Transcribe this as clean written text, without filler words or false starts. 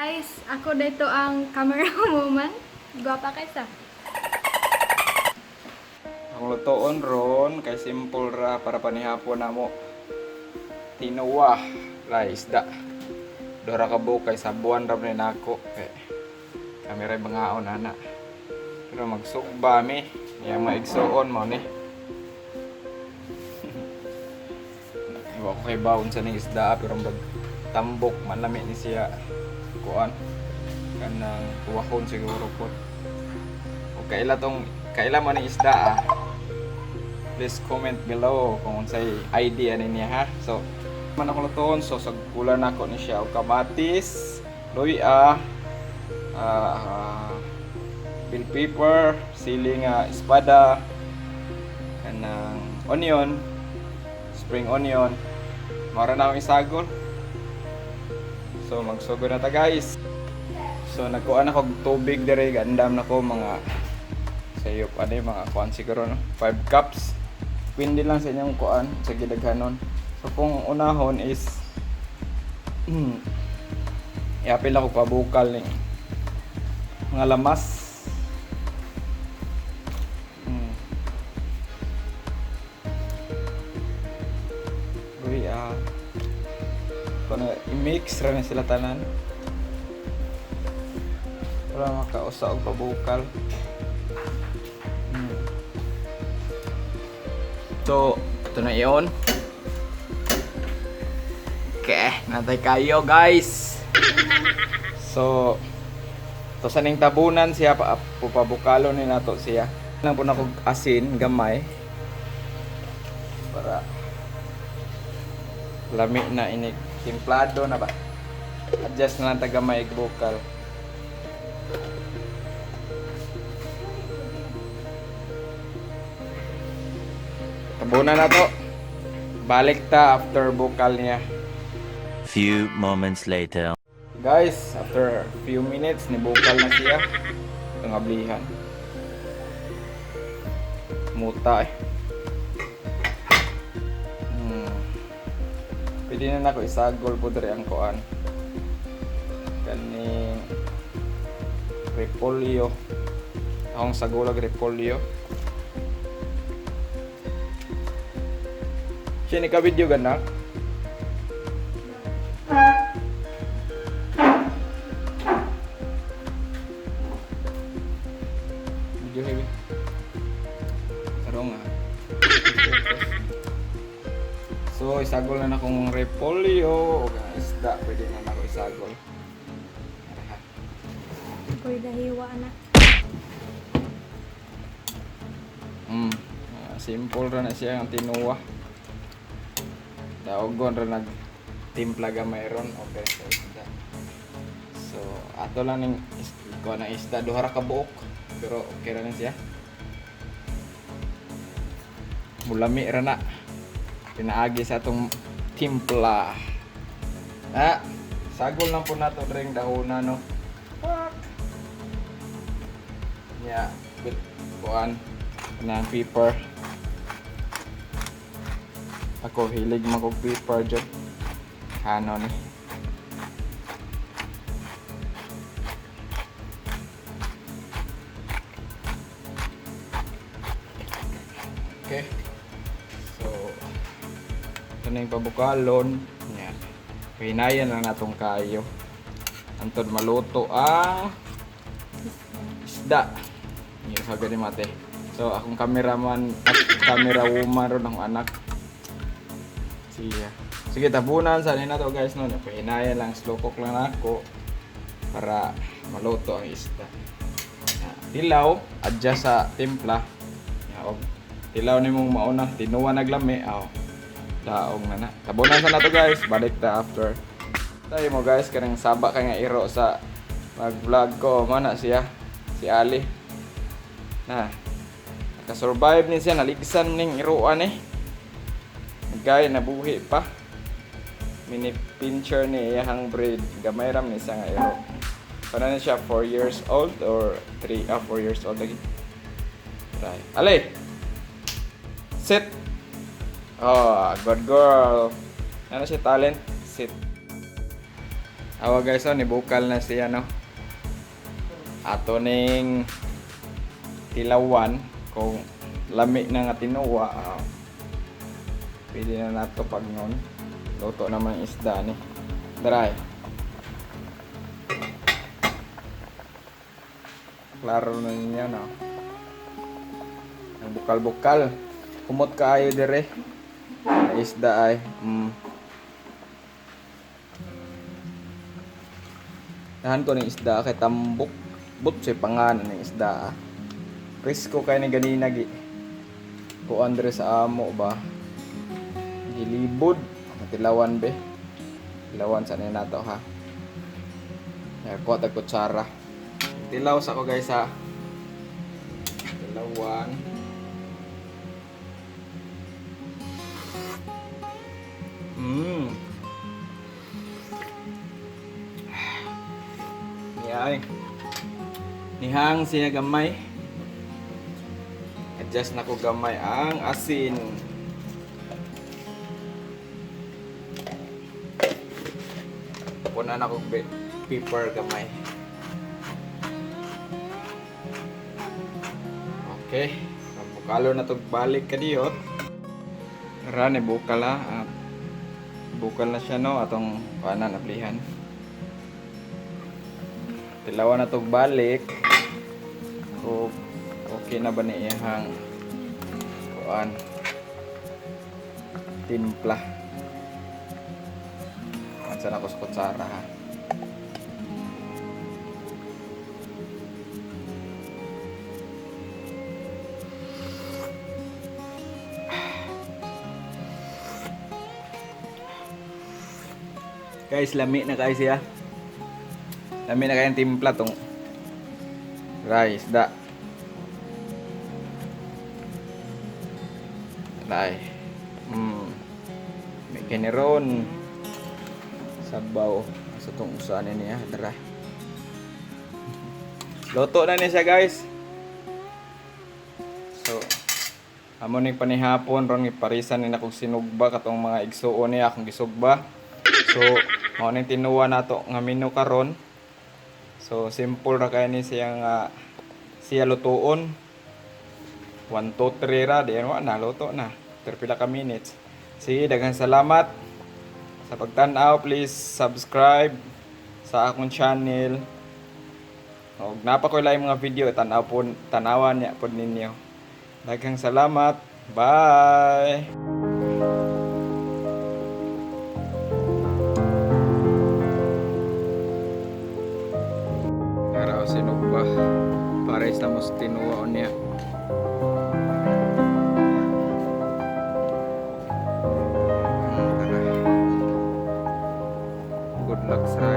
Guys, ako dito ang camera woman. Gwapa kaysa. Ang lutoon ron kay simple ra para panihapon namo. Tinuwa la isda. Dora ka buok kay sabuan ra ni nako kay kami ra mangaon ana. Pero magsugba mi, niya maigsuon mo ni. Iwa ko kay baon sa ning isda pero mag tambok man lami ni siya kuan kanang kuwahon siguro po. O kaila tong kaila mo ning isda ah. Please comment below kung unsay idea niya ha. So man ako lutoon, so sagkulan nako ni siya og kamatis, luya, bell pepper, sili nga espada, kanang onion, spring onion. Mara na akong isagol. So magsugod na ta, guys. So nagkuha na kog tubig dire, gandam na ko mga sayop ano yung mga kuan siguro no, 5 cups. Pwede lang sa inyong kuan sa gidaghanon. So kung unahon is iapil ako pabukal ni mga lamas. Uy, kuno i-mix ra na sila tanan. Para makausa og pabukal. So, ito na iyon. Okay, natay kayo, guys. So, to sa ning tabunan siya pa pupabukalo ni nato siya. Lang po na kog asin gamay para lami na ini timplado na ba. Adjust na lang ta gamay og bukal. Tabunan na to. Balik ta after bukal niya. Few moments later. Guys, after few minutes, nibukal na siya. Itong ablihan. Muta eh. Pwede na nako isagol po diri ang kuan. Kaning repolyo. Akong sagulag repolyo. Siya ni ka-video ganak? Video heavy. Tarong ah. So, isagol na na kong repolyo o ang isda. Pwede na na ako isagol. Ako'y dahiwa na. Simple ra na siya ang tinuwa. Daogon ra nag timpla gamay ron okay sa isda. So, ato lang ning ko na isda duha ra ka buok pero okay ra na siya. Mulami ra na. Pinaagi sa atong timpla. Ah, sagol lang po nato ring dahona no. Pak. Nya, bit kuan na pepper. Ako hilig man kog pepper jud. Ano ni? Okay. So, ito na yung pabukalon. Yan. Hinayan lang natong kayo. Antod maluto ang isda. Yung sabi ni Mate. So, akong cameraman at camera woman ron akong anak. Sige. Sige, tabunan sa na to guys no. Pahinayan lang, slow cook lang ako para maluto ang isda. Yan. Tilaw, adjust sa timpla. Yan, og tilaw ni mong mauna, tinuwa naglami, aw. Daong na na. Tabunan sa na to guys, balik ta after. Tayo mo guys, kanang saba kay nga iro sa mag-vlog ko, mana siya, si Ali. Na, nakasurvive ni siya, naligsan ning iroan eh. Gay, nabuhi pa. Mini pincher ni iyahang breed. Gamay ram ni siya nga iro. Para na siya 4 years old or 3, 4 years old lagi. Try. Ali! Sit! Oh, good girl. Ano siya talent? Sit. Awa guys, oh, nibukal na siya, no? Ato ning tilawan kung lami na nga tinuwa, ah, pwede na nato pag nun. Luto naman yung isda ni. Dry. Klaro na ninyo, no? Ang bukal-bukal. Kumot kaayo dire. Ang isda ay. Dahan ko ng isda kay tambok. But sa pangalan ng isda. Ah. Presko kay ni ganina gi. Kuan dire sa amo ba. Gilibod. Matilawan be. Tilawan sa niya nato ha. Ay, kuha tag kutsara. Tilaw sa ko guys ha. Tilawan. Niyay. Nihang siya gamay. Adjust na ko gamay ang asin. Punan ako pepper gamay. Okay. Bukalo na tog balik kadiyot. Ra ni bukal ha. Ah, bukal na siya no atong kuanan ablihan. Tilawan na tog balik. O okay na ba ni iyang kuan timpla. Ansa na ko sa kutsara ha. Guys, lami na kayo siya. Lami na kayong timpla tong rice da. Dai. May kiniron. Sabaw. Sa tong usanin niya, dara. Luto na ni siya, guys. So, amo ning panihapon ron giparisan ni akong sinugba katong mga igsuon niya akong gisugba. So, mao ning tinuwa nato nga menu karon. So, simple ra kay ni siya nga siya lutuon. 1 2 3 ra di wa na luto na. Pero pila ka minutes. Sige, daghang salamat sa pagtan-aw. Please subscribe sa akong channel. Og napa ko lang mga video tan-aw po tanawan niya pod ninyo. Daghang salamat. Bye. Araw sinugba. Pares na mo sa tinuwa niya. Tara. Good luck sa